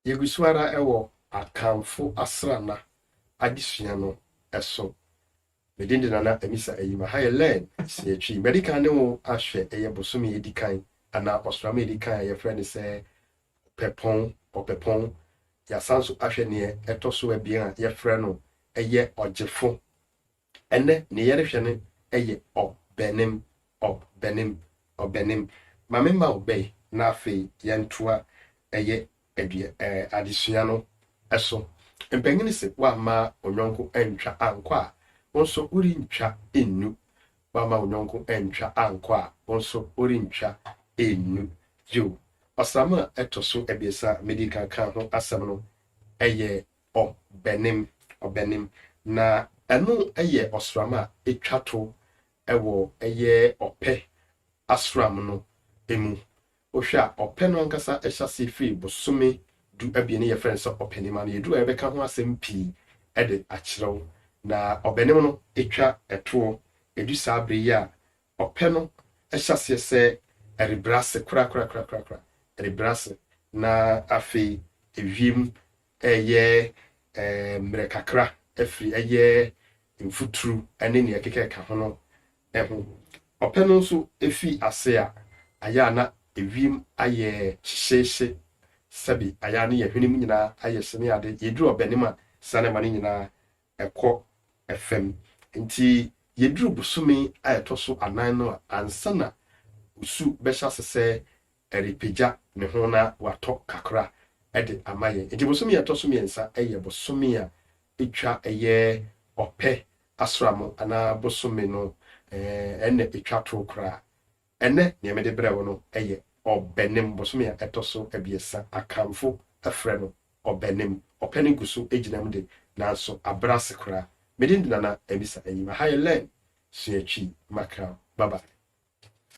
Yɛgu so ara wɔ Akanfo asranna adesua no so. Me din de Nana Amisa Ayima. Ha yɛ Learn Sua Twi. Madi kan ne wo ahwɛ ɛyɛ bosome a ɛdi kan anaa ɔsram a ɛdi kan a yɛfrɛ no sɛ Ɔpɛpɔn, Ɔpɛpɔn. Yɛasan nso ahwɛ neɛ ɛtɔ so abien a yɛfrɛ no ɛyɛ Ɔgyefo. Ɛnnɛ neɛ yɛrehwɛ no yɛ Ɔbɛnem, Ɔbɛnem, Ɔbɛnem. Ma me mma wo bɛ na afei yɛntoa ɛyɛ adua ɛɛ adesua no so. Mpanyini se woamma wo yɔnko antwa ankɔ a, wo nso worentwa nnu. Woamma wo yɔnko antwa ankɔ a, wo nso worentwa nnu. Yiw, ɔsram a ɛtɔ so abiɛsa a medii kan kaa ho asɛm no yɛ Ɔbɛnem, Ɔbɛnem, na ɛno yɛ ɔsram a etwa to wɔ ɛyɛ Ɔpɛ asram no mu. Wohwɛ a, Ɔpɛ no ankasa hyɛ aseɛ firi bosome 12 no yɛfrɛ no sɛ Ɔpɛnim ano. Yɛduru a yɛbɛka ho asɛm pii de akyerɛ wo. Na Ɔbɛnem no twa toɔ. Ɛdu saa berɛ yi a, Ɔpɛ no hyɛ aseɛ sɛ ɛrebrɛ ase korakorakorakora, ɛrebrɛ ase, na afei ewiem reyɛ mmerɛ kakra afiri ɛyɛ mfuturu ne nea ɛkeka ho no ho. Ɔpɛ no nso fi ase a, ayɛ a na ewiem ayɛ hyehyeehye, sɛbe ayɛ a ne yɛn hwenem nyinaa ayɛ hye ne ade. Yɛduru Ɔbɛnem a, saa nneɛma no nyinaa ɛkɔ fam. Nti yɛduru bosome a ɛtɔ so anan no a, ansa na osu bɛhyɛ ase sɛ ɛrepagya ne ho na watɔ kakra de ama yɛn. Nti bosome a ɛtɔ so mmiɛnsa yɛ bosome a ɛtwa ɛyɛ Ɔpɛ asram anaa bosome no, ɛnna ɛtwa to koraa. Ɛnnɛ nea mede brɛ wo no yɛ Ɔbɛnem, bosome a ɛtɔ so abiɛsa. Akanfo frɛ no Ɔbɛnem. Ɔpɛ no gu so gyina mu de, nanso abrɛ ase koraa. Me din de Nana Amisa Anyima. Ha yɛ Learn, Sua Twi, Mackerel. Bye bye.